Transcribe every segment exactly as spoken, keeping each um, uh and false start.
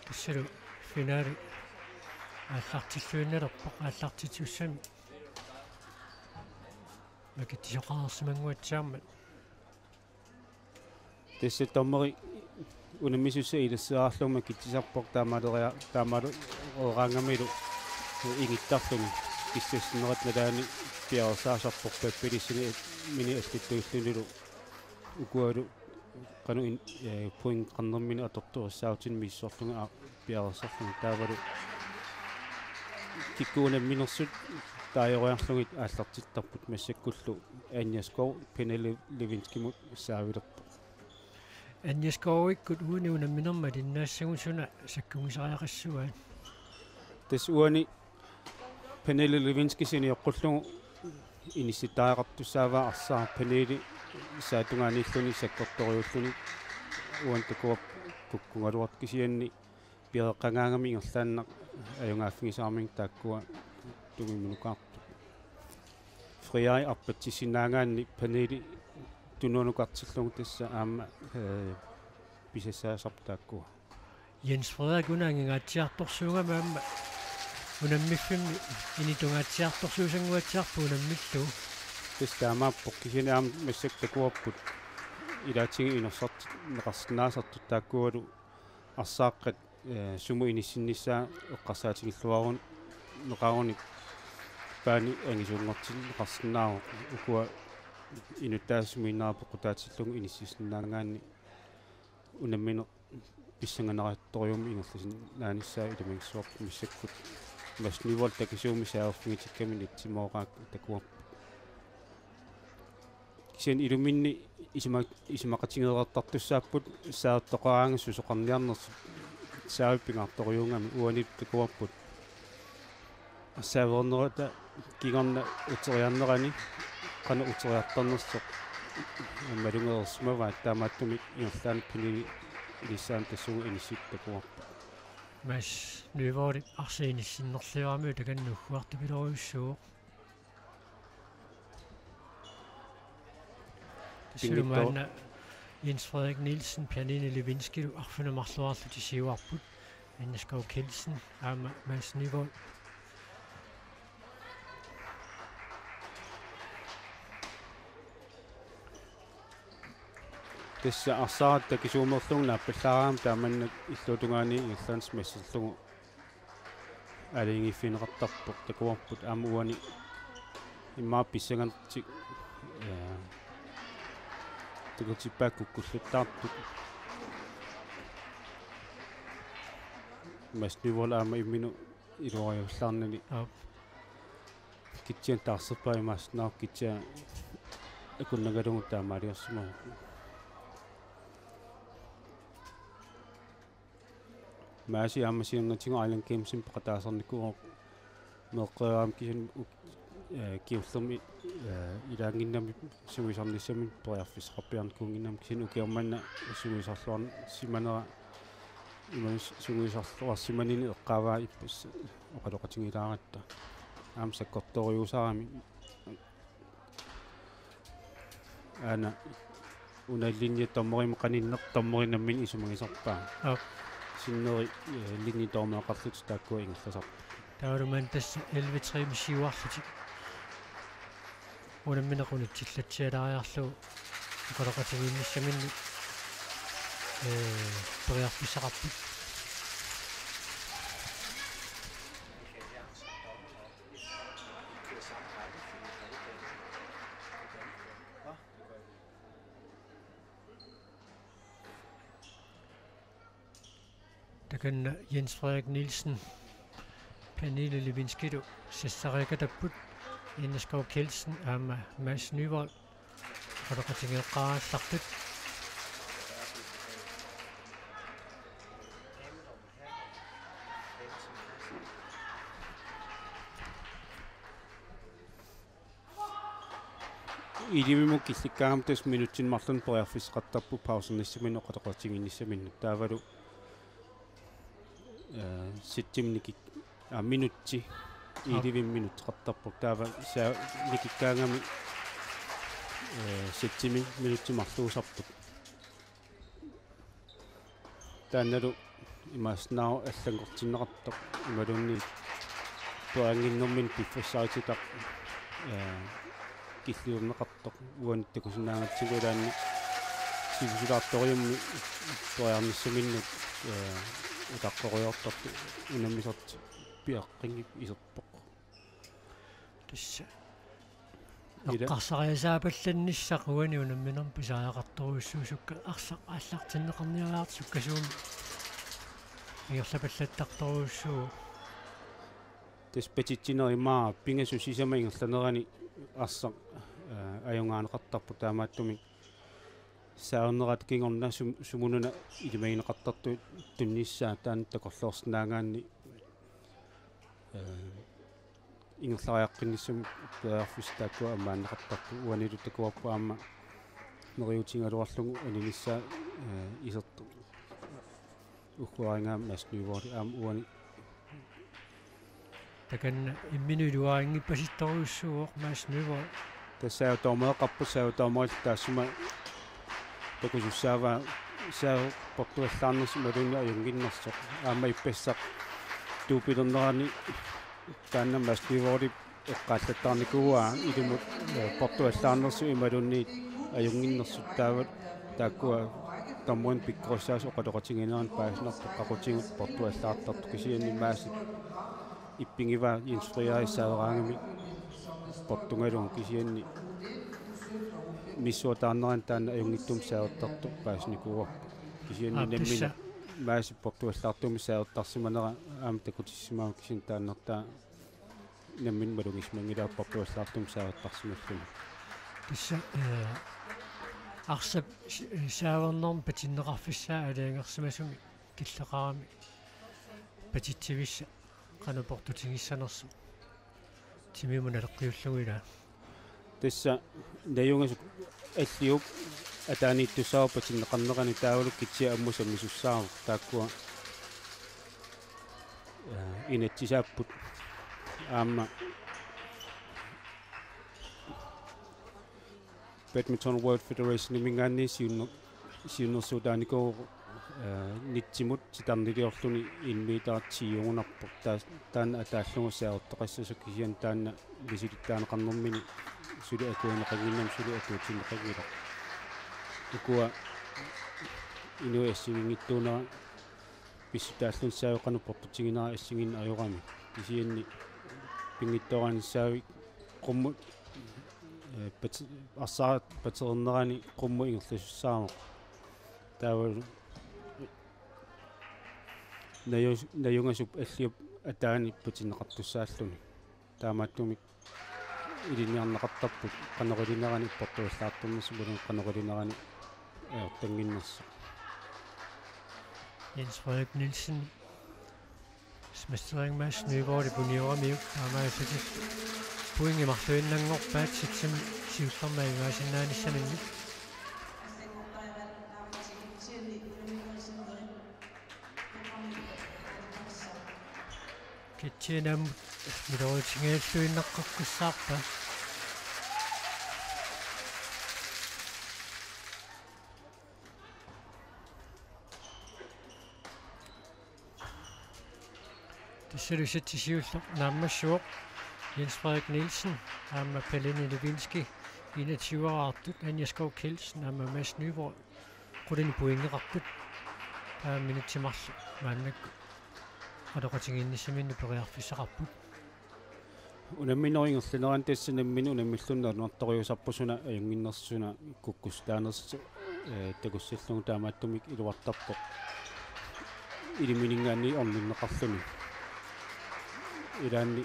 Tassalu finaali aallartilluinnalerpoq, aallartitsissami makitsisoqareersimanguatsiarmat. Tassa dommeri unammisussat ilissereerlugit makitsisarpoq taamaaleria-, taamaalereeraangamilu ingittarluni kissassinnerit nalaani piareersaasarpoq pappilissinik mini allittuillunilu ukualu qanoq in-, eh, pointeqarnermini atortorissaatinni misissorlugit a-, piareersarlugit taavalu kikkut unamminersut taajoriarlugit aallartittarput massakkullu Anja Skov Pernille Lewinskyimut saavilerpoq. Anja Skovikkut uani unamminerma malinnaassagut suna sakkugisariaqassuat? Tassa uani Pernille Lewinsky sinioqqullugu inissittariaqartussaavaa arsaat Pernille saatungaaniilluni sakkortorujuulluni uani takuarput kukkugaluartut kisianni piareeqqagaangami ingerlaannaq ajugaaffigisarami taakkua tunngavigaluartut. Frederikke arpatsissinnaagaanni Pernille tunuanukartillugu tassa aamma, eh, pisassaasarput taakkua. Jens Frederik una angingaatsiartorsuugami aamma unammiffimmi initungaatsiartorsuusanguatsiarpoq unammillugu. Tassa taamaappoq kisianni aamma massakkut takuarput ilaatigut inersartinneqarsinnaasartut taakkualu arsaaqqat, eh, sumut inissinnissaa eqqarsaatigilluarun-, neqarunik paani angisuunngortinneqarsinnaavoq ukua inuttaasut sumiinnerat peqqutaatillugu inissisinnaagaanni unammineq pissanganartorujussuarmik ingerlasinnaanissaa ilimagissuarput massakkut Mads Nyvold takisuumik saaffigitikkamik nitsimooraak takuarput. Kisianni iluminni isuma-, isumaqatigeereertartussaapput saartoqaraangat susoqarniarnersut saavik pingaartorujuugami uani takuarput. Saaveernerata kingorna uteriarnerani qanoq uteriartarnersoq malugereersimavaat taamaattumik ingerlaannaq Pernille ilissaanut tassunga inissittoq takuarput. Mads Nyvold arsi inissinnerlioramiuk takanna ugguartupilorujussuuvoq. Pinngitsoor- Silumaanna Jens Frederik Nielsen, Pernille Lewinskylu arfineq-marluarlutik siuarput. Anja Skov Kjeldsen aamma Mads Nyvold. Tassa arsaat takisuumeerlugu naappallaaraangami taamannak illuatungaani ingerlaannaq massallugu aalajangiiffigineqartarpoq takuarput aamma uani immaqa pissanganartik, eh, takutippaat kukkulluttaartut. Mads Nyvold aamma imminut iluariullaarnani. Aap. Kitsian taarserpaa imaassinnaavoq kitsiat akunnagalugu taamaaliorsimavoq. Maasi aamma siornatigut Island Gamesimi peqataasarnikuuvoq meeqqeriarami kisianni uk-, eh, kingullermi, eh, ilaannginnami sungiusarnissaminut periarfissaqarpiarnikuunnginnami kisianni ukioq manna sungiusarluarsimanera imaluunniit sungiusarluarsimanini eqqaavaa ippassaq oqaloqatigilaaratta. Aamma sakkortoorujussuusarami. Aana una linje dommerimut qaninneq dommeri nammineq isumagisarpaa. Aap. Sinneri, eh, linjedommereqarlutik taakkua ingerlasarput. Taavalu maani tassa elleve tre-mik siuarlutik unammineq unitsillatsialaariarlugu oqaloqatigiinnissaminnik, eh, periarfissaqarput. Takanna Jens Frederik Nielsen, Pernille Lewinskylu sassariikatapput, Anja Skov Kjeldsen aamma Mads Nyvold oqaloqatigeeqqaarallartut. Ellevemut killikkaangama tassa minutsini marlunni periarfissaqartarput pausernissaminut oqaloqatigiinnissaminut. Taavalu, eh, sætimi nikik-, aa, minutsi, aap, ellevemi minutseqartarpoq. Taava sa-, nikikkaangami, eh, sætimi minutsi marluusarput. Taannalu Imaassinnaavoq allanngortinneqartoq imaluunniit periarfissaarnermini piffissarititaq, ee, killilerneqartoq uani takusinnaagatsigu ilaanni sivisulaartorujummik periarfissaminnut, ee, utaqqerujoortartoq unammisartoq piaqqinngippoq iserpoq. Tassa. Ila. Eqqarsariasaapallannissaq uani unamminermi pisariaqartorujussuusukka arsaq aallartinneqarniariartoq sukkasuumik ingerlapallattartorujussuuvoq. Tassa patitsineq immaqa pingasut sisamat ingerlanerani arsaq, ee, ajugaaneqartarpoq taamaattumik saarnerata kingorna sum-, sumununa ilimagineqartartut tunnissaa taanna takorloorsinnaagaanni, ee, ingerlariaqqinnissamut periarfissat taakkua ammaanneqartarput uanilu takuarput aamma neriuutigigaluarlugu aninissaa, ee, isertoq. Ugguarinnga Mads Nyborg aamma uani. Takanna imminut iluarinngippasittorujussuuvoq Mads Nyborg. Tassa saattoormeeqqarput saattoormeeqqat taassuma takusussaavaa saat portuallaarnersoq imaluunniit ajunnginnersoq. Aamma ippassaq tuupilernerani taanna Mads Nyborgip eqqaallattaarnikuuaa ilumut, ee, portuallaarnersoq imaluunniit ajunnginnersoq taava taakkua dommerit pikkorissaasut oqaloqatigiinneranni paasinarpoq qaqutigut portuallaartartut kisianni Madsip ippigivaa Jens Frederik saaveraangami portugalugu kisianni misissuataarnerani taanna ajunngitsumik saavertartoq paasinikuuarput. Kisianni Aap, nammineq tassa. Madsip portuallaartumik saavertarsimanera aamma takutissimavoq kisianni taannartaa nammineq malugisimanngilaat portuallaartumik saavertarsimalluni. Tassa, ee, arsap si-, saavernermik patinneqarfissaa aalajangersimasumik killeqarami patitsivissaq qanoq portutigissanersoq. Timimut naleqqiullugu ilaa. Tassa najugasup Alliup ataaniittussaavoq patinneqarnerani taavalu Kitsiaq ammut sammisussaavoq taakkua, ee, inatsisaapput aamma Badminton World Federationiminngaanniit siunner-, siunnersuutaanikuuvoq, ee, nitsimut titarniliorluni en meter ti-ugunarpoq. Taa-, taanna ataallugu saavertoqassasoq kisianni taanna misilittagaqarnermini suli akuerineqannginnami suli akuutinneqanngilaq. Ukua inuit assigiinngitsuunera pissutaalluni saavi qanoq portutiginera assigiinneq ajorami. Kisianni pinngitsoorani saavi qummut, ee, pat-, arsaat patereernerani qummut ingerlasussaavoq. Taavalu naju-, najugasup Alliup ataani patinneqartussaalluni. Taamaattumik ilinniarneqartarput qanoq ilinerani portuallaartornersoq imaluunniit qanoq ilinerani ajortannginnersoq. Jens Frederik Nielsen, Mads Nyborgip unioramiuk taamaalillutik pointit marluinnanngorpaat seksimik siullermik ajugaasinnaanissaminnik. Kitsiaq aamma miloriutigigalluinnaqqissaarpaa. Tassalu sætsi siulleq naammassivoq Jens Frederik Nielsen aamma Palini Lewinsky enogtyve-raartut, Anja Skov Kjeldsen aamma Mads Nyborg qulinik pointeqartut. Taava minutsit marluk maannakkut oqaloqatigiinnissaminnut periarfissaqarput. Unamminerup ingerlanerani tassa nammineq unammillugu nalunaartorujussuusarpoq suna ajunnginnersoq suna kukkussutaanersoq, ee, takussallugu, taamaattumik iluartarpoq ilimininngaanniit orninneqarluni. Ilaanni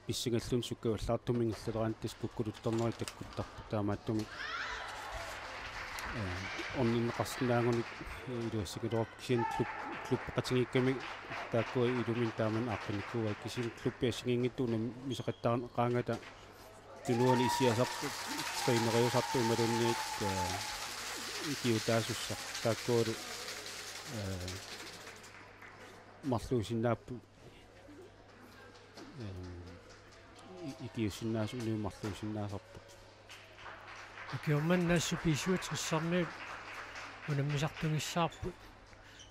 pissangalluni sukkavallaartumik ingerlalerani tassa kukkuluttornerit takkuttarput, taamaattumik, ee, orninneqarsinnaagunik, ee, iluassagaluarpoq. Kisianni klub-, klubbeqatigiikkami taakkua iluminni taamani aaqqinnikuuai, kisianni klubbit assigiinngitsut unammisaqattaarneqaangata tunuani issiasartut, træneriusartut imaluunniit, ee, ikiuutaasussaq taakkualu, ee, marluusinnaapput. Ehm, i-, ikiuussinnaasut inuit marluusinnaasarput. Ukiormanna assut B syvogtressermiut unammisartugissaarput.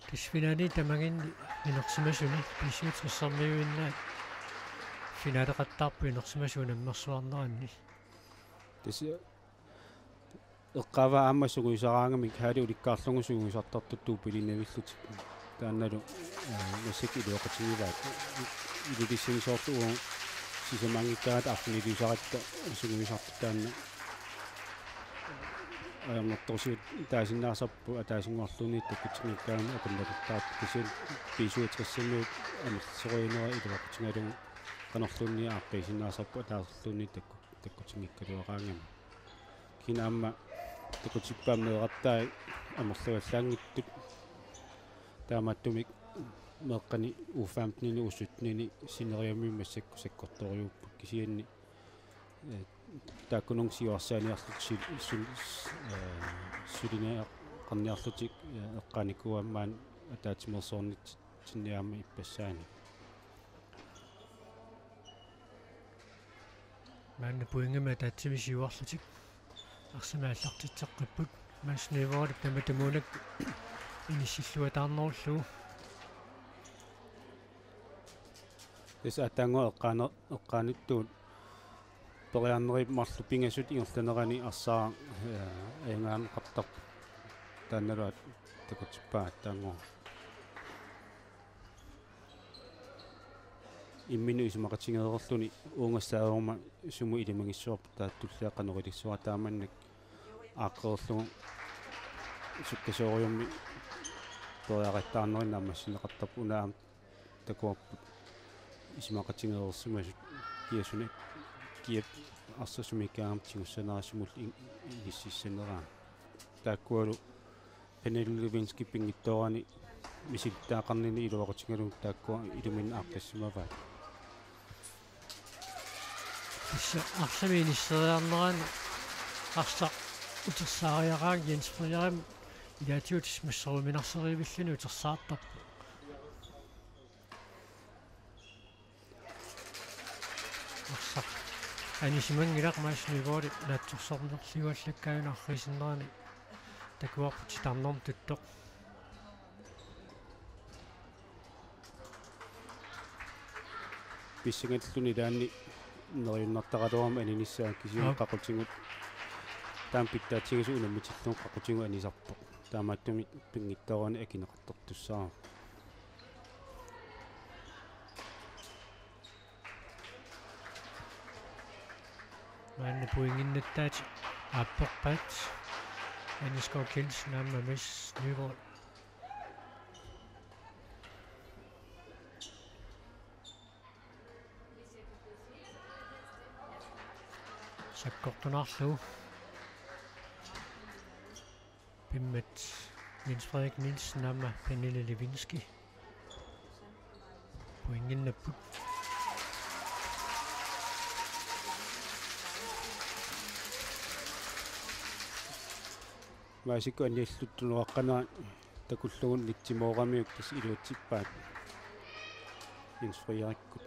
Tassa finaali tamaginni inersimasuni B syvogtressermiuinnaat finaaleqattaarput inersimasut unammersuarneranni. Tassa eqqaavaa aamma sungiusaraangamik halli ulikkaarlugu sungiusartartut dubbeliinnavillutik. Taannalu, eh, massakkut iluaqutigivaat. Ilulissani soorlu uagut sisamaanngikkaangat arfiniliusaratta sungiusartut taanna ajornartorsiut taasinnaasarput ataasinngorluunniit takkutsinngikkaangamik akunnalertarput kisianni B syvogtressermiut amerlasoriarnerat iluaqutigalugu qanorluunniit aaqqiisinnaasarput ataaserluunniit takku-, takkutsinngikkaluaraangamik. Kisianni aamma takutippaat meeqqatai amerlavallaanngitsut taamaattumik meeqqani U femtenini U syttenini sineriammiut massakkut sakkortorujuupput kisianni, eh, taakkununnga siuarsaaniarlutik sul-, sul-, eh, suliniaqarniarlutik, eh, eqqaanikuuaat maani ataatsimeersuarnitsinni aamma ippassaanik. Maanna pointimik ataatsimik siuarlutik arsamik aallartitseqqipput. Mads Nyborgip tamatumuunakkut inissilluataarnerullugu. Tassa aatsaannguaq eqqaane-, eqqaanittuut periarnerit marluk pingasut ingerlanerani arsaat, eh, ajugaanneqartarpoq. Taannalu takutippaat aatsaannguaq. Imminut isumaqatigeereerluni uunga saaruma sumut ilimagissavarput taava tulliani qanoq ilissavara taamannak aaqqereerlugu sukkasuumik periareqattaarneri naammassineqartarput una aamma takuarput isumaqatigeereersimasut kiap suna kiap arsaq sumiikkaangami tigussanera sumut in-, inississanera. Taakkualu Pernille Lewinsky pinngitsoorani misilittagaqarnini iluaqutigalugu taakkua iluminni aaqqissimavaat. Tassa arsamik inisseriarnerani arsaq utersaariaraangat Jens Frederik ilaatigut massakkut massaruminarsarivilluni utersaartarpoq. Arsaq anisimanngilaq Mads Nyborg naatsorsornerliuallakkaanut arriitsinnerani takuarput titarnermut tuttoq. Pissangalluni ilaanni neriunnartaraluarmat aninissaa kisianni Aap. Qaqutigut taama pitsaassutigisoq unammitillugu qaqutigut anisarpoq. Taamaattumik pinngitsoorani akineqartartussaavoq. Maanna pointinnattaat aapperpaat Anis K. Kielsen aamma Mads Nyborg. Sakkortunaarlugu. Pimmat Jens Frederik Nielsen aamma Pernille Lewinsky. Pointinnapput. Maasikkut anillattunuaqqanera takullugu nitsimooramiuk tassa iluatsippaat Jens Frederikkut.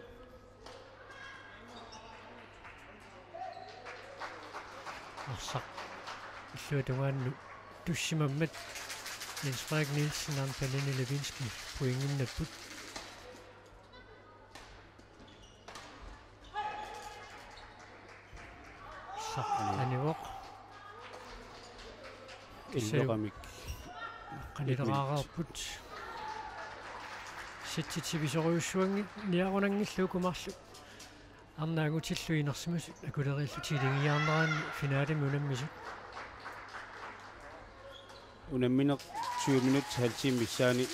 Arsaq illuatungaanut tussimammat Jens Frederik Nielsen aamma Pernille Lewinsky pointinnapput. Arsaq anivoq. Illoqamik. Qanileraarput. Sitsit sivisoorujussuanngillat niarunanngillat uku marluk. Arnat angutillu inersimasut akuleriillutik iligiiaarneranni finalemi unammisut. Unammineq tyve minut halv time missaani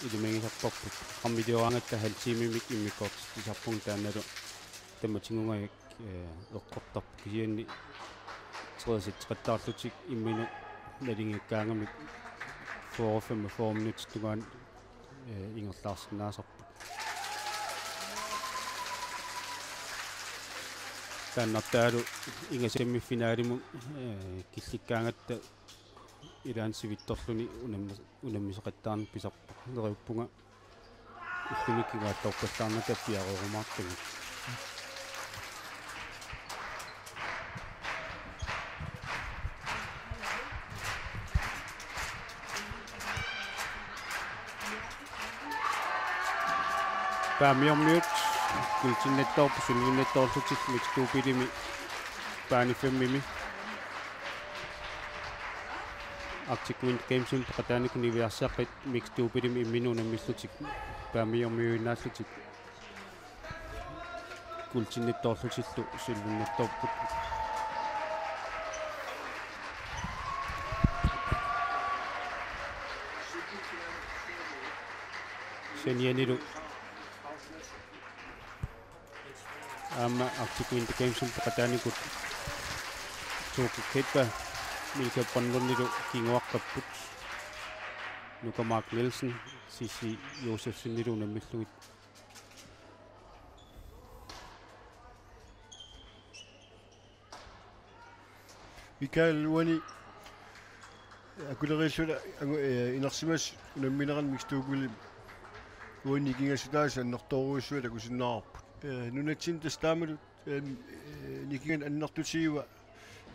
ilimagisarparput. Qammiliuraangatta halv timemik immikkoortitsisarpugut taannalu tamatinnguagak, eh, eqqortarpoq kisianni tre-sitseqattaarlutik imminut nalunngikkaangamik fyrre femogfyrre minutsit tungaanut, eh, ingerlaarsinnaasarput. Taannartaalu ingasammik finalimut, eh, killikkaangatta ilaanni sivitsorluni unammi-, unammisoqattaarneq pisarpoq. Neriuppunga ullumi kingaalloorpallaarnata piareerumaartugut. Paamiormiut kuultinnattoorput sullinnattoorlutik Mixed Doublemi baane femmimi. Arctic Winter Gamesimi peqataanikuupput niviarsaqqat Mixed Doublemi imminnut unammillutik Paamiormiuinnaallutik. Kuultinnattoorlutillu sullinnattoorput. Sanianilu aamma Arctic Winter Gamesimi peqataanikut Toke Ketpa, Mika Brønlundilu kinguaqqapput. Nuka Mark Nielsen, Sissi Josefsenilu unammillugit. Mikael, uani akuleriilluta angu-, eh, inersimasut unammineranni Mixed Doublemi uani nikingassutaasa annertoorujussuit takusinnaavarput. Eh, nunatsinni tassa taamalu, eh, eh, nikinganeq annertutigiva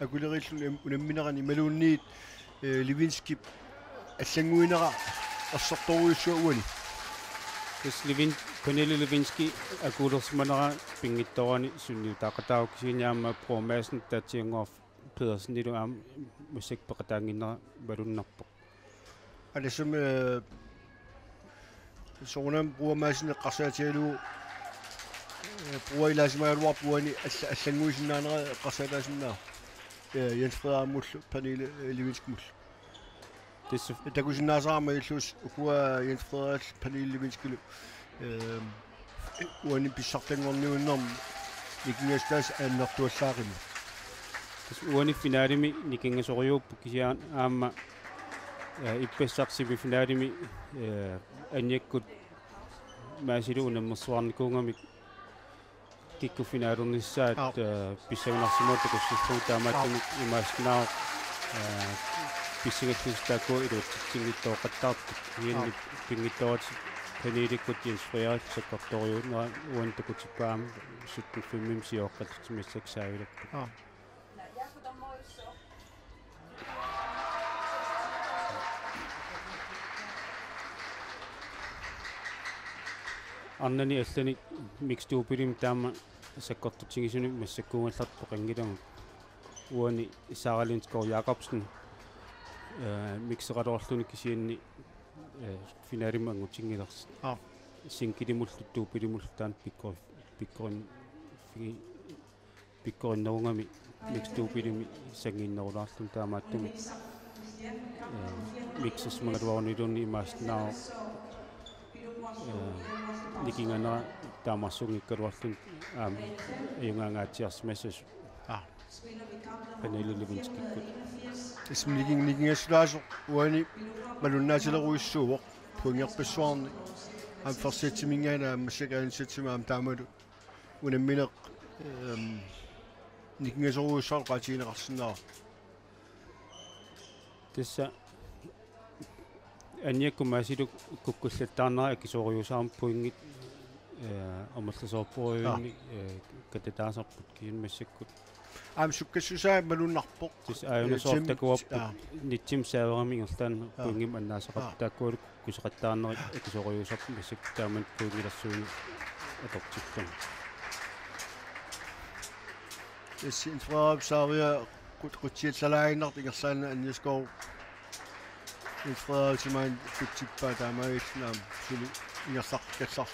akuleriilluni unam-, unammineranni imaluunniit, eh, Lewinskyp allannguinera ersertorujussuaq uani. Tassa Lewin-, Pernille Lewinsky akuulersimanera pinngitsoorani sunniutaaqataavoq, kisianni aamma Bror Madsen Tatsiannguaq Pedersenilu aamma massakkut peqataannginnera malunnarpoq. Aa, tassami, eh, soorunami Bror Madsen eqqarsaatigalugu, eh, Bror ilaasimagaluarpoq uani alla-, allannguisinnaanera eqqarsaataasinnaavoq. Eh, Jens Frederikimullu, Pernille, eh, Lewinsky-mullu. Tassa. Takusinnaasarama illuus ukua Jens Frederik Pernille Lewinskylu, ehm, uani pissartanngorniunnermi nikingassutaasa annertuallaaqimmat. Tassa uani finalemi nikingasorujuupput kisianni aamma, eh, ippassaq semifinalemi, eh, Anjakkut Maasilu unammersuarnikuugamik kikkut finalernissaat, Aap. eh, pissanganarsimavugut takussallugu, taamaattumik Aap. imaassinnaavoq, eh, pissangallutik taakkua iluatsitsinngitsoortartut. Ianni Aap. pinngitsooratik Pernillekut Jens Frederik sakkortorujuunera uani takutippaa aamma sytten femmimi sioqqallutik massakkut saavilapput. Aap. Arnani allani Mixed Doublemi taama sakkortutigisunik massakkuugallartoqanngilagut. Uani Sara Lindskov Jacobsen, eh, mixeqalerluni kisianni, eh, finalemi angutinngilaq. Aap. Singlemullu doublemullu taanna pikkori-, pikkorin-, figi-, pikkorinnerugami Mixed Doublemi sanngiinnerulaarluni, taamaattumik, eh, mixersimagaluaruniluunniit imaassinnaavoq, eh, nikinganera taamarsuunngikkaluarluni aamma ajugaangaatsiarsimassasut. Aap. Pernille Lewinskykut. Tassa nikin-, nikingassutaasoq uani malunnaatilerujussuuvoq pointerpassuarnik. Aamma første sætiminngaanniit aamma massakkut anden sætimi aamma taamalu unammineq, ehm, nikingasorujussuarnik oqaatigineqarsinnaavoq. Tassa Anjakkut Maasilu kukkullattaarnera akisoorujussuarmik pointit, eh, amerlasoorporujuunnik, Aa. eh, katataasarput kisianni massakkut. Aamma sukkassusaa malunnarpoq. Tassa aajuna Eh, soorlu tem-, takuarput aa. Nitsimik saaveramik ingerlaannaq Aa. pointimik annaasaqarput Aa. taakkua kukkuseqattaarnerit akisoorujussuarput massakkut taamani pointilersuineq atortillugu. Tassa Jens Frederik saavia qut-, qutsiallalaaginnartoq ingerlaannaq Anjaskov. Jens Frederik simaan kutsippaa taamaalilluni aamma suli ingerlaqqikkallartoq.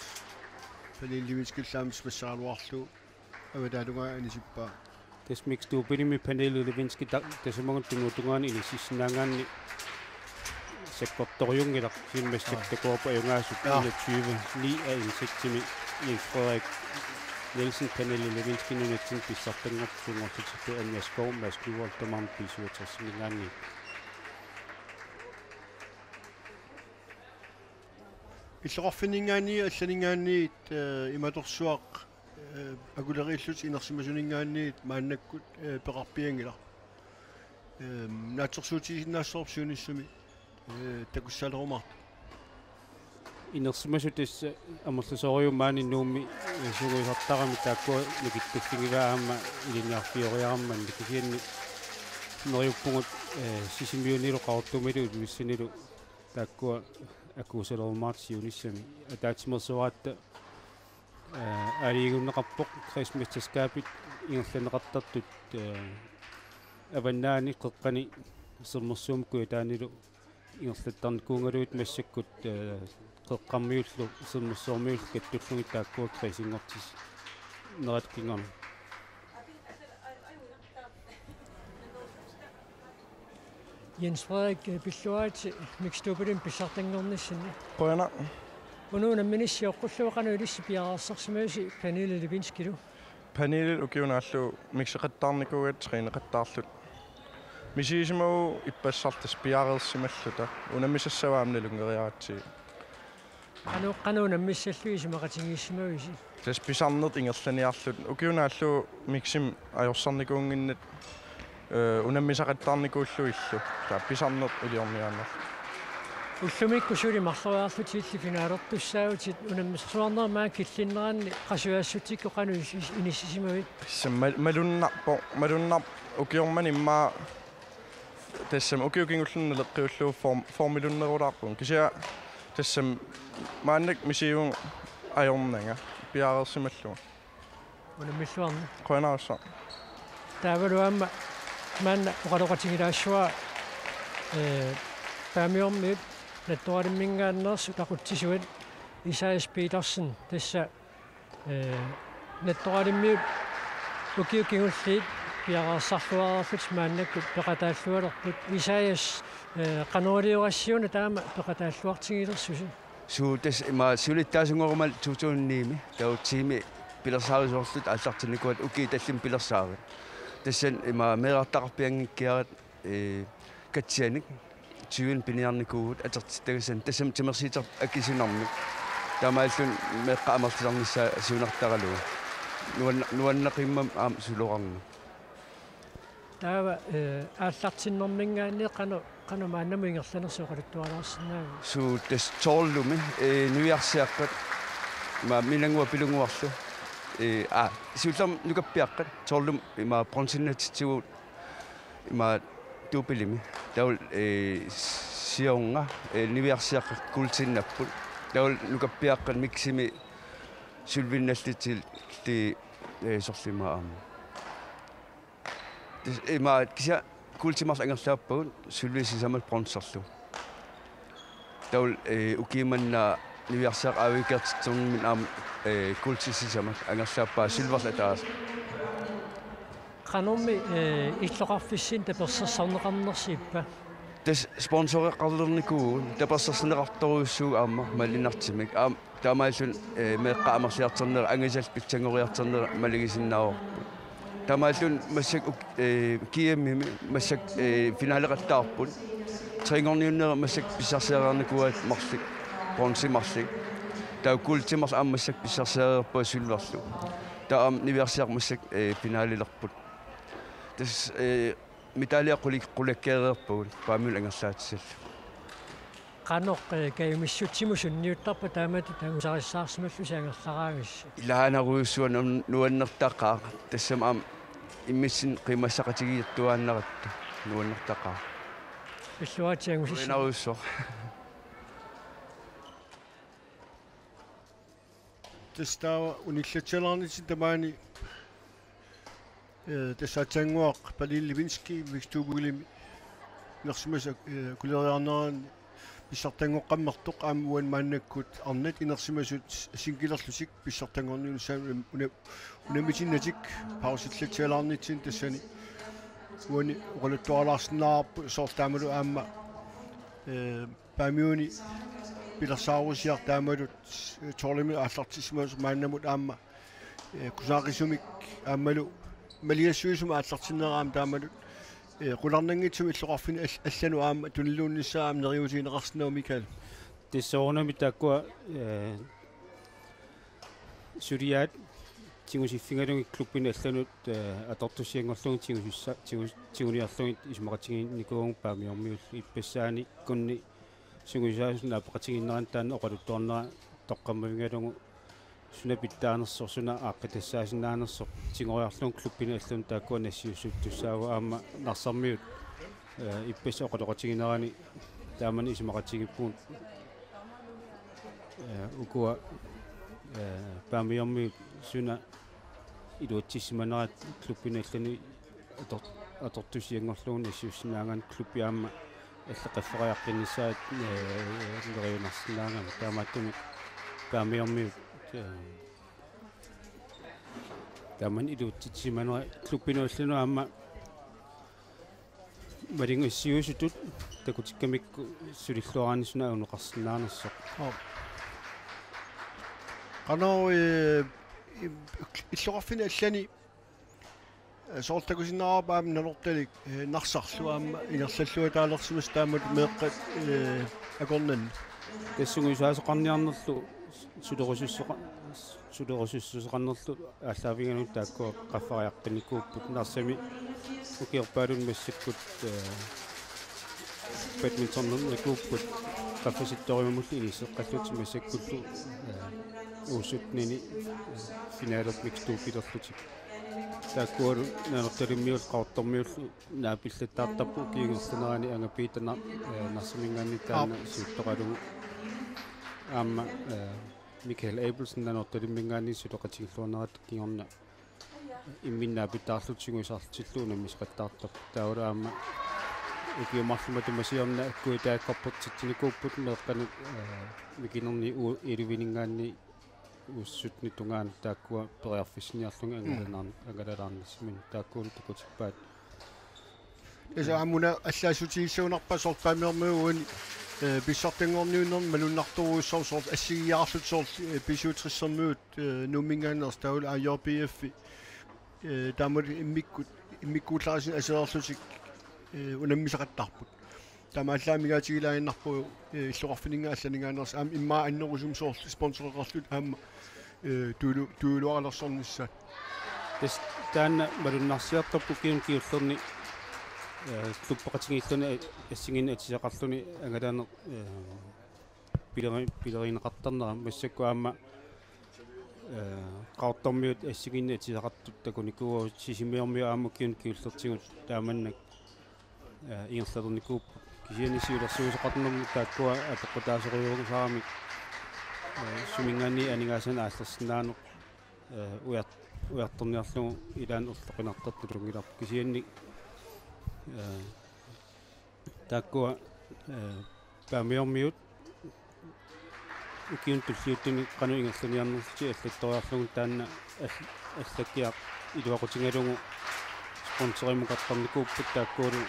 Pernille Lewinskylu aamma sipassaraluarlugu avataata tungaanut anisippaa. Tassa Mixed Doublemi Pernille Lewinsky ta-, tasimagun tunuatungaani inississinnaagaanni sakkortorujunngilaq, kisianni massakkut Aa. takuarput ajugaasut Aa. enogtyve ni af indsættimi Jens Frederik Nielsen Pernille Lewinsky nunatsinni pissartanngortut sunngortitsipput Anjaskov Mads Nyholt tamarmik B syvogtresiminngaanniit. Illoqarfinninngaanniit allaninngaanniit, eh, imatorsuaq, eh, akuleriillutik inersimasuninngaanniit maannakkut, eh, peqarpianngilaq. Ehm, naatsorsuutigisinnaassavarput siunissami, eh, takussalerumaartut. Inersimasut tassa amerlasoorujussuuvoq maani Nuummi, eh, sungiusartaramik, taakkua nikittuffigivaa aamma ilinniarfioriarammanni, kisianni neriuppugut, eh, Sisimiunilu Qaqortumilu Ilulissanilu taakkua akuusalerumaartut siunissami. Ataatsimeersuaratta Aalajangerneqarpoq kredsmesterskabit ingerlanneqartartut, eh, Avannaani, Qeqqani, Sermersuumi Kujataanilu ingerlattarnikuugalugit massakkut, eh, Qeqqammiullu Sermersuarmiullu kattullugit taakkua kredsinngortissineraat kingorna. Jens Frederik, eh, pilluaritsi mixed doublemik pissartanngornissinni. Qujanaq. Una unamminissi sioqqullugu qanoq ilissi piareersarsimavisi Pernille Lewinskilu? Pernille ukiunaallu mixeqattaarnikuugatta træneqattaarluta. Misigisimavunga ippassaq tassa piareersimalluta. Unammisassavaa aamma nalunngeriaratsigit. Qanoq, qanoq unammissallugit isumaqatigiissimavisi? Tassa pisarnertut ingerlaniarluta. Ukiunaallu miximik ajorsarnikuunnginnatta, eh, unammisaqattaarnikuullugillu. Taava pisarnertut iliorniaannarluta. Ullumikkut suli marloriarlutilli finalertussaavutit, unammisarsuarnerit maani killinneranni qasujaassutsikkut qanoq is-, is-, inissisimavit? Tassa mal-, malunnarpoq, malunnarpoq ukioq manna immaqa tassami ukiut kingulliit naleqqiullugu form-, formilunnerulaarpunga. Kisianni tassami maannakkut misigivunga ajornanga piareersimallunga. Unammilluarni. Qujanarsuaq. Taavalu aamma maanna oqaloqatigilaassavara, eh, Paamiormiut Nattoraalimminngaanneersut aqutsisuat Isaias Petersen, tassa, eh, Nattoraalimmiut ukiut kingulliit piareersarluareerlutik maannakkut peqataallualerput. Isaias, eh, qanoq-iliorsiuna taama peqataalluartigilersusi? Suu, tassa ima siulittaasunngorumaarlunga to tusind ni-mi, taava teamimi pilersaarusiorluta aallartinnikuuatta ukiut tallimat pilersaaruit. Tassani ima meerartaqarpianngikkiaratta, eh, katsianik tyvenik piniarnikuuvugut atortittagassanik, tassami timersiitit akisunarmik. Taamaalilluni meeqqat amerlisarnissaat siunertaralugu. Nuanna-, nuannaqimmammat aamma suloqarnanga. Taava, eh, aallartinnerminngaanniit qanoq, qanoq maannamut ingerlanersoq oqaluttualaarsinnaaviuk? Suu, tassa tolvimi, eh, niviarsiaqqat, ima minannguaq pilunnguarlu, eh, aa, siullermik nukappiaqqat, tolvimi ima bronzennatitsivugut, ima doublemi, taavalu, eh, siorna, eh, niviarsiaqqat guldinnapput, taavalu nukappiaqqat miximi sølvinnallutillu, eh, sorlimaa aamma. Tis-, ima kisianni guldit marluk angerlaappagut, sølvit sisamat bronzerlu. Taavalu, eh, ukiumanna niviarsiaqqat aavikkiartornerminni aamma, eh, guldit sisamat angerlaappaa sølverlu ataaseq. Qanormi, eh, illoqarfissinni tapersersorneqarnersi ippa? Tassa sponsoreqarlernikuuvugut, tapersersorneqartorujussuuvoq aamma malinartumik. Aamma taamaalilluni, eh, meeqqat amerliartornerat, angusalu pitsanngoriartornerat malugisinnaavarput. Taamaalilluni massakkut uk-, eh, G M-imi massakkut, eh, finaleqattaarput. Tre-nngorniunnerit massakkut pissarsiareernikuuaat marluk, bronze marluk. Taava guldit marluk aamma massakkut pissarsiareerput sølverlu. Taava aamma niviarsiaqqat massakkut, eh, finalilerput. Tassa, eh, medaljer qulik-, qulakkeereerpagut Paamiunut angerlaatissallugu. Qanoq, eh, kajumissutsimut sunniuttarpa taamatut angusarissaarsimallusi angerlaraangassi? Ilaanarujussuaq, nuan-, nuannertaqaaq. Tassami aamma immitsinnut qiimmassaqatigiittuaannaratta nuannertaqaaq. Pilluaritsi angusissi. Nuannerujussuaq. Tassa taava unillatsialaarnitsinni tamaani, eh, tassa aatsaannguaq Pernille Lewinski mixed doublemi inersimasut, eh, akuleriarnerani pissartanngoqqammersoq, aamma uani maannakkut arnat inersimasut singilerlutik pissartanngorniunnissaannut una-, unammitinnatik pausillatsialaarnitsinni tassani uani oqaluttualaarsinnaavarput soorlu taamalu aamma, eh, Paamiuni pilersaarusiaq taamatut, eh, tolvimi aallartissimasoq maannamut aamma, eh, kusaaqisumik aammalu maliassuisumik aallartinnera aamma taamatut, eh, qularnanngitsumik illoqarfinni all-, allanut aamma tuniluunnissaa aamma neriuutigineqarsinnaavoq, Mikael. Tassa soorunami taakkua, eh, suliaat tigusiffigalugit klubbinut allanut, eh, atortussianngorlugit tigusussa-, tigus-, tiguniarlugit isumaqatigiinnikuuvugut Paamiormiullu. Ippassaaniikkunni sungiusaasunut naapeqatigiinnerani taanna oqaluttuarnera toqqammavigalugu suna pitsaanersoq, suna aaqqitassaasinnaanersoq tigoriarlugu klubbinut allanut taakkua nassiussuuttussaavugut. Aamma Narsarmiut, eh, ippassaq oqaloqatiginerani taamani isumaqatigiippugut, eh, ukua Eh, Paamiormiut suna iluatsissimanera klubbinut allani ator-, atortusianngorlugu nassiussinnaagaanni klubbi aamma allat qaffariaqqinnissaat, eh, neriunarsinnaagami. Taamaattumik Paamiormiut, eh, taamani iluatsissimanera klubbinut allanut aamma malinnaassiuisutut takutikkamikku sulilluaraanni suna ajutoqarsinnaanersoq. Aap. Qanoq, eh, i-, illoqarfinni allani, eh, soorlu takusinnaavarput aamma Nanortalik, eh, Narsarlu aamma ingerlalluataalersimasoq taamatut meeqqat, eh, akornanni. Tassunga isaasoqarniarnerlu sulerusussuqa-, sulerusussuseqarnerlu aallaavigalugit taakkua qaffariaqqinnikuupput. Narsami ukiorpaalunni massakkut, eh, badmintonernikuupput qaffasittoriummullu inisseqqallutik massakkullu, eh, U syttenini, eh, finalermik mixed doublelerlutik. Taakkualu Nanortalimmiullu Qaqortormiullu naapillattaartarput ukiup ingerlanerani Angapiitana, eh, Narsaminngaanniit taanna Aap. siuttoqalugu. Aamma, eh, Michael Abelsen Nanortalimminngaanniit suleqatigilluarnerata kingorna imminnut naapittarlutik tigusaarlutillu unammisaqattaartarput. Taavalu aamma ukiut marluk matuma siorna Kujataakkorportitsinikuupput meeqqanut, eh, mikinerni U elleveninngaanniit U syttenip tungaanut taakkua periarfissiniarlugit Mm. angalalaar-, angalalaarnissaminnik taakkualu takutippaat. Tassa aamma una allaassutigissagunarpaa soorlu Paamiormiut uani, eh, pissartanngorniunnermi malunnartorujussuarmik soorlu assigiiaarlutik soorlu, eh, B syvogtressermiut, eh, Nuumminngaanneersut taavalu A J B F, eh, taamatut immikkut, immikkuullarissanik aserorlutik, eh, unammisaqattaarput. Taamaallaat amigaatigilaaginnarpugut, eh, illoqarfinninngaanniit allaninngaanneersut aamma immaqa annerusumik soorlu sponsoreqarlutik aamma, eh, tuilu-, tuilualersornissaat. Tassa taanna malunnarsiartorpoq ukiuni kingullerni, eh, klubbeqatigiilluni assigiinneq atisaqarluni angalaneq, eh, pileri-, pilerineqartarnera massakkut aamma, eh, Qaqortormiut assigiinneq atisaqartut takunikuuagut Sisimiormiut aamma ukiuni kingullertigut taamannak, eh, ingerlalernikuupput. Kisianni siulersuisoqarnermut taakkua apeqqutaasorujussuusaaramik, eh, suminngaanniit aningaasanik aallersinnaaneq, eh, ujar-, ujartorniarlugu ilaanni ulloqinartartut nalunngilarput. Kisianni, eh, taakkua, eh, Paamiormiut ukiuni tulliuttuni qanoq ingerlaniarnerlutik allattoriarlugu taanna all-, allakkiaq iluaqutigalugu sponsorimukartarnikuupput taakkualu,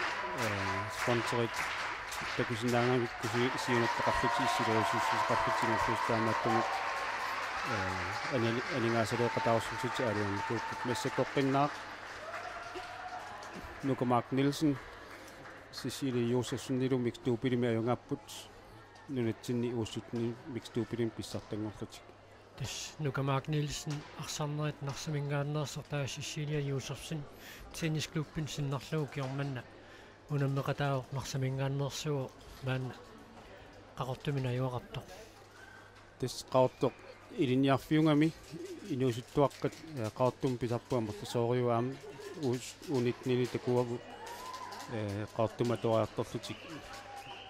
eh, sponsorit takusinnaagamikku si-, siunertaqarlutik issilerusussuseqarlutik ingerlaannaq taamaattumik, eh, anali-, aningaasaleeqataasorlutik aalajangiinikuupput. Massakkorpiaq Nuka Mark Nielsen, Cecilie Josefsenilu mixed doublemi ajugaapput nunatsinni U syttenimi mixed doublemi pissartanngorlutik. Tassa Nuka Mark Nielsen arsarnerit Narsaminngaanneersoq taava Cecilie Josefsen tennisklubbinik sinnerlugu ukioq manna unammeqataavoq Narsaminngaanneersuuvoq maanna Qaqortumi najugaqartoq. Tassa Qaqortoq ilinniarfiugami inuusuttuaqqat, eh, Qaqortumi pisarput amerlasoorujussuaq aamma uus-, U nittenini takuagut, eh, Qaqortumi atuariartorlutik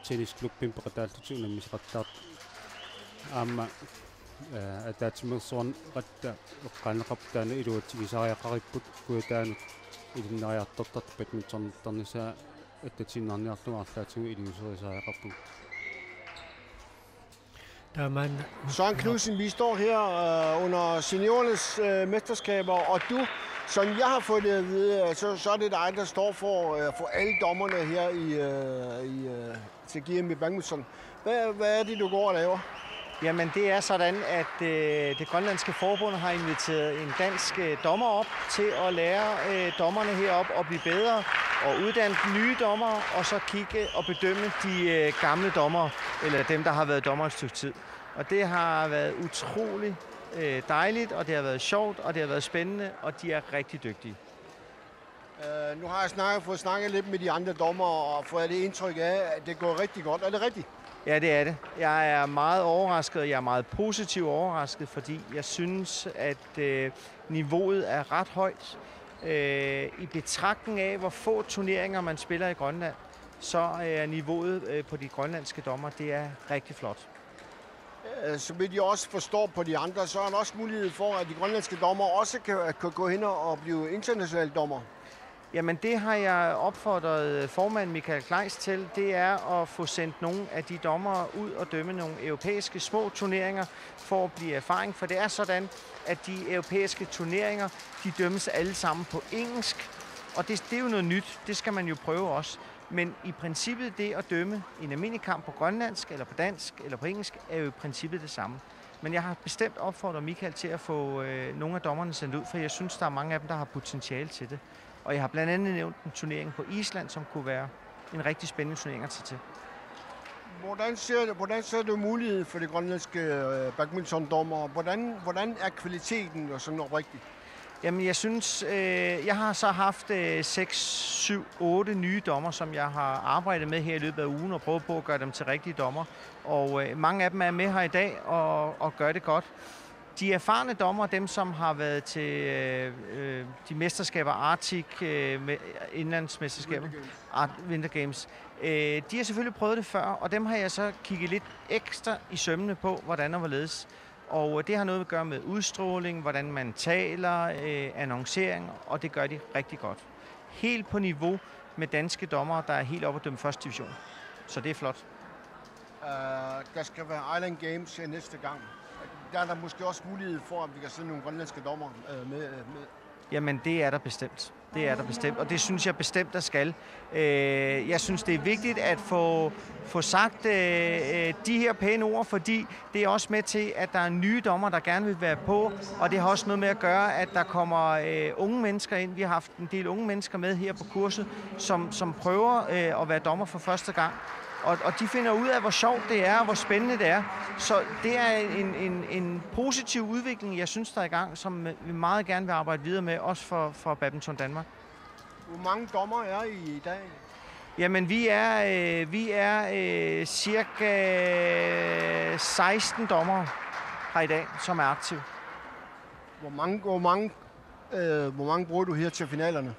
tennisklubbimik peqataallutik unammisaqattaartut. Aamma, eh, ataatsimeersuarniaratta eqqaaneqarpoq taanna iluatsigisariaqaripput Kujataanut ilinniariartortartut badmintonertarnissaa attatiinnarniarlugu arlaatigut iliuuserisariaqarpugut. Søren Knudsen, vi står her øh, under seniorernes øh, mesterskaber, og du, som jeg har fået det at vide, øh, så, så er det dig, der står for, øh, for alle dommerne her i, øh, i, øh, til G M i badminton. Hvad, hvad er det, du går og laver? Jamen, det er sådan, at øh, det grønlandske forbund har inviteret en dansk øh, dommer op til at lære øh, dommerne heroppe at blive bedre og uddanne nye dommere, og så kigge og bedømme de øh, gamle dommere, eller dem, der har været dommer et stykke tid. Og det har været utrolig øh, dejligt, og det har været sjovt, og det har været spændende, og de er rigtig dygtige. Øh, nu har jeg snakket, fået snakket lidt med de andre dommere og fået det indtryk af, at det går rigtig godt. Er det rigtigt? Ja, det er det. Jeg er meget overrasket, og jeg er meget positivt overrasket, fordi jeg synes, at øh, niveauet er ret højt. Øh, I betragtning af, hvor få turneringer man spiller i Grønland, så er niveauet øh, på de grønlandske dommer, det er rigtig flot. Øh, så vidt jeg også forstår på de andre, så er der også mulighed for, at de grønlandske dommer også kan, kan gå hen og og blive internationale dommer. Jamen, det har jeg opfordret formand Michael Kleist til, det er at få sendt nogle af de dommere ud og dømme nogle europæiske små turneringer for at blive erfaring, for det er sådan, at de europæiske turneringer, de dømmes alle sammen på engelsk, og det, det er jo noget nyt, det skal man jo prøve også. Men i princippet, det at dømme en almindelig kamp på grønlandsk, eller på dansk, eller på engelsk, er jo i princippet det samme. Men jeg har bestemt opfordret Michael til at få øh, nogle af dommerne sendt ud, for jeg synes, der er mange af dem, der har potentiale til det. Og jeg har blandt andet nævnt en turnering på Island, som kunne være en rigtig spændende turnering at tage til. Hvordan ser, du, hvordan ser du muligheden for de grønlandske øh, badmintondommer? Hvordan, hvordan er kvaliteten og sådan oprigtigt? Jamen, jeg synes, øh, jeg har så haft øh, seks, syv, otte nye dommer, som jeg har arbejdet med her i løbet af ugen og prøvet på at gøre dem til rigtige dommer. Og øh, mange af dem er med her i dag og, og gør det godt. De erfarne dommer, dem som har været til øh, øh, de mesterskaber, Arctic øh, med, indlandsmesterskaber, Winter Games. Art, Winter Games, øh, de har selvfølgelig prøvet det før, og dem har jeg så kigget lidt ekstra i sømmene på, hvordan og hvorledes. Og det har noget at gøre med udstråling, hvordan man taler, øh, annoncering, og det gør de rigtig godt. Helt på niveau med danske dommere, der er helt oppe at dømme første division. Så det er flot. Uh, der skal være Island Games øh, næste gang. Der er der måske også mulighed for, at vi kan sende nogle grønlandske dommer øh, med, øh, med. Jamen, det er der bestemt. Det er der bestemt, og det synes jeg bestemt, der skal. Øh, jeg synes, det er vigtigt at få, få sagt øh, øh, de her pæne ord, fordi det er også med til, at der er nye dommer, der gerne vil være på, og det har også noget med at gøre, at der kommer øh, unge mennesker ind. Vi har haft en del unge mennesker med her på kurset, som, som prøver øh, at være dommer for første gang. Og, og de finder ud af, hvor sjovt det er, og hvor spændende det er. Så det er en, en, en positiv udvikling, jeg synes, der er i gang, som vi meget gerne vil arbejde videre med, også for, for Badminton Danmark. Hvor mange dommer er I i dag? Jamen, vi er, øh, vi er øh, cirka seksten dommere her i dag, som er aktive. Hvor mange, hvor mange, øh, hvor mange bruger du her til finalerne?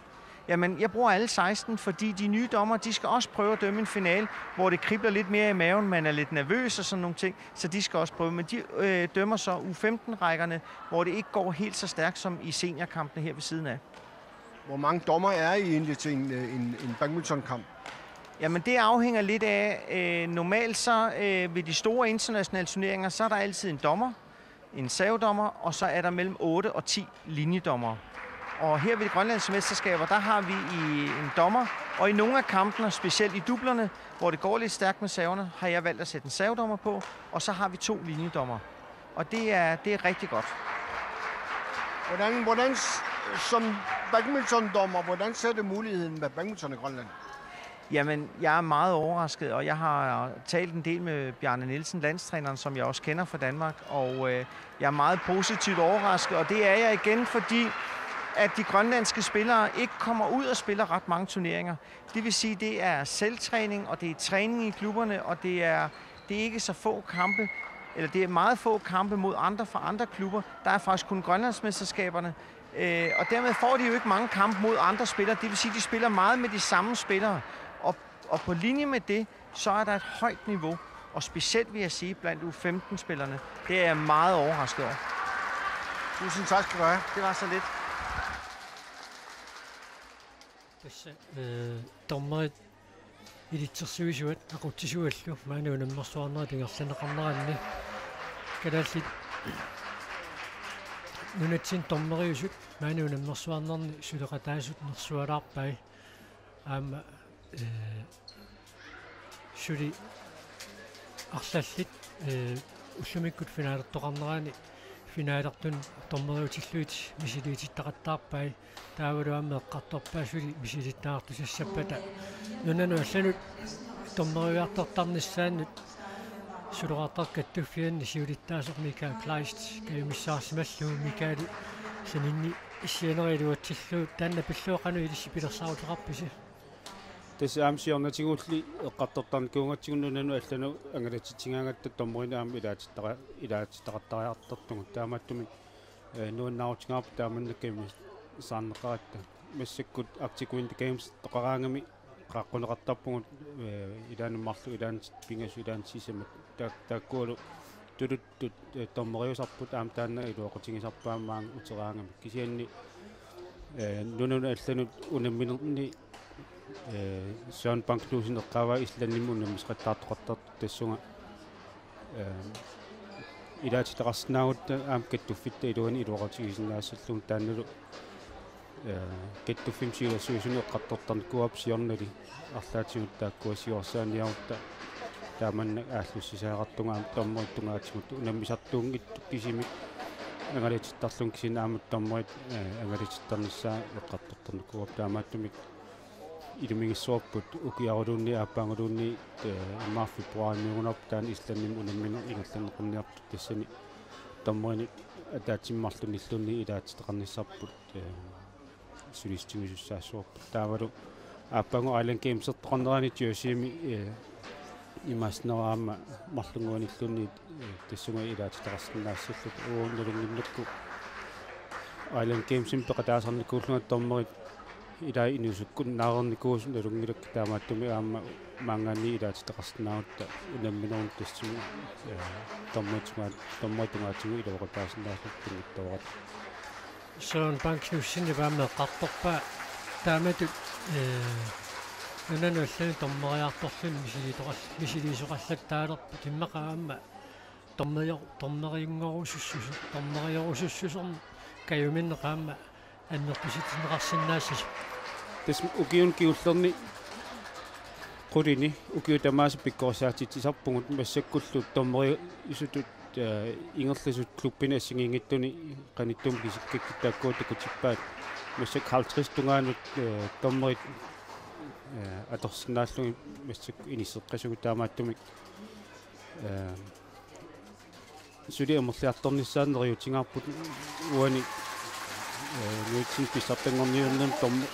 Jamen, jeg bruger alle seksten, fordi de nye dommer, de skal også prøve at dømme en finale, hvor det kribler lidt mere i maven, man er lidt nervøs og sådan nogle ting, så de skal også prøve. Men de øh, dømmer så U femten-rækkerne, hvor det ikke går helt så stærkt som i seniorkampene her ved siden af. Hvor mange dommer er I egentlig til en, øh, en, en badmintonkamp? Jamen, det afhænger lidt af, øh, normalt så øh, ved de store internationale turneringer, så er der altid en dommer, en servedommer, og så er der mellem otte og ti linjedommere. Og her ved de grønlandske mesterskaber, der har vi i en dommer, og i nogle af kampene, specielt i dublerne, hvor det går lidt stærkt med serverne, har jeg valgt at sætte en servedommer på, og så har vi to linjedommer. Og det er, det er rigtig godt. Hvordan, hvordan s- som badmintondommer, hvordan ser du muligheden med badminton i Grønland? Jamen, jeg er meget overrasket, og jeg har talt en del med Bjarne Nielsen, landstræneren, som jeg også kender fra Danmark, og øh, jeg er meget positivt overrasket, og det er jeg igen, fordi at de grønlandske spillere ikke kommer ud og spiller ret mange turneringer. Det vil sige, det er selvtræning, og det er træning i klubberne, og det er, det er ikke så få kampe, eller det er meget få kampe mod andre fra andre klubber. Der er faktisk kun Grønlandsmesterskaberne, øh, og dermed får de jo ikke mange kampe mod andre spillere. Det vil sige, de spiller meget med de samme spillere, og, og på linje med det, så er der et højt niveau, og specielt vil jeg sige, blandt U femten-spillerne, det er jeg meget overrasket over. Tusind tak skal du have. Det var så lidt. Tassa, øh, dommerit ilitsersuisuat aqutsisuallu maani unammersuarnerit ingerlanneqarneranni kalaallit nunatsinni dommeriusut maani unammersuarnerni suleqataasut nersualaarpai. Aamma, øh, suli arlallit, øh, ullumikkut finalertoqarnerani finalertun dommeriutillugit misiliitittaqattaarpai. Taavalu aamma eqqartorpaat suli misilittagartussappata nunanut allanut dommeriartortarnissaannut suloqartartut kattuffianni siulittaasoq Michael Kleist kajumissaarsimallugu. Michael, saninni issianeri iluatsillugu, taanna pillugu qanoq ilissi pilersaaruteqarpisi? Tassa aamma siornatigulli eqqartortarnikuugatsigu nunanut allanut angalatitsigaangatta dommerinik aamma ilaatittara-, ilaatittaqattariartortugut. Taamaattumik, eh, nuannaarutigaarput taamannak kajumissaarneqaratta. Massakkut Arctic Winter Games toqaraangami qaaqquneqartarpugut, eh, ilaanni marluk, ilaanni pingasut, ilaanni sisamat. Ta-, taakkualu tuluttut, eh, dommeriusarput aamma taanna iluaqutigisarpaa maanga uteraangami. Kisianni, eh, nunanut allanut unamminerni, eh, Søren Bang Knudsen eqqaavaa Islandimut unammisaqattaartoqartartoq tassunga, eh, ilaatitaqarsinnaagutta aamma kattuffitta iluani iluaqutigisinnaassallugu taannalu, eh, kattuffimmi siulersuisuni eqqartortarnikuuarput siornali arlaatigut taakkua siuarsaaniarutta taamannak aallussisaqartunga aamma dommerit tungaatigut unammisartuunngitsut kisimik angalatittarlugit kisianni aamma dommerit, eh, angalatittarnissaa eqqartortarnikuuarput taamaattumik ilumigissavarput ukiaruluunniit aappaaguluunniit, eh, immaqa februarimiugunarpoq taanna Islandimi unammineq ingerlanneqarniartoq tassani dommerinut ataatsimoorlunilluunniit ilaatitaqarnissarput, eh, sulistigisussaassooq. Taavalu aappaagu Island Gamesertoqarnerani Jerseymi, eh, imaassinnaavoq aamma marlunnguanilluunniit, eh, tassunga ilaatitaqarsinnaassalluta uagut nalunnginnakku Island Gamesimi peqataasarnikuullunga dommerit ilai inuusukkunnaareernikuusut nalunngilakka taamaattumik aamma maanngaanniit ilaatitaqarsinnaagutta unamminermi tassami, eh, dommerit tungaa-, dommerit tungaatigut iluaqutaasinnaasut pinngitsoorata. Søren Bang Knudsenip aamma eqqartorpaa taamatut, eh, nunanut allanut dommeriartorluni misiliisoqal-, misiliisoqallattaalerput immaqa aamma dommerior-, dommerinngorusussusu-, dommeriorusussusermik kajuminneq aamma annertusitsineqarsinnaassasoq. Tassa ukiuni kingullerni qulini ukiut tamaasa pikkorissaatitsisarpugut massakkullu dommeriisutut, eh, ingerlasut klubbini assigiinngitsuni qanittumi kisikkakkit taakkua takutippaat massakkut halvtreds tungaanut, eh, dommerit, eh, atorsinnaallugit massakkut inisseqqasugut taamaattumik, eh, suli amerliartornissaat neriuutigaarput uani, eh, nunatsinni pissartanngorniunnermi dom-,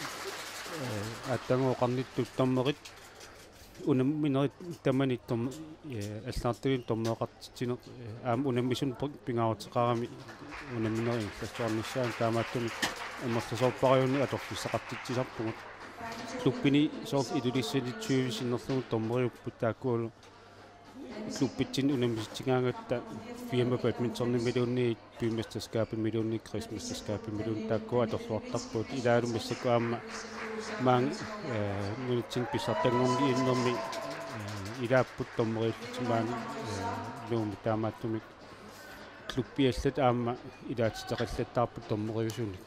eh, aatsaagu oqarnittut dommerit unamminerit tamanit dom-, eh, allagartalinnik dommereqartitsineq, eh, aamma unammisunut pi-, pingaaruteqarami unamminerit ingerlassuarnissaannut taamaattumik amerlasoorpaajunik atorfissaqartitsisarpugut. Klubbini soorlu Ilulissani tyve sinnerlugu dommeriupput taakkualu klubbitsinni unammisitsigaangatta Firma Badmintonimiluunniit, bymesterskabimiluunniit, kredsmesterskabimiluunniit taakkua atorluartarput. Ilaalu massakkut aamma maanga, eh, nunatsinni pissartanngorniunnermi, eh, ilaapput dommeriullutik maani, eh, Nuummi taamaattumik klubbiallat aamma ilaatitaqallattaarput dommeriusunik.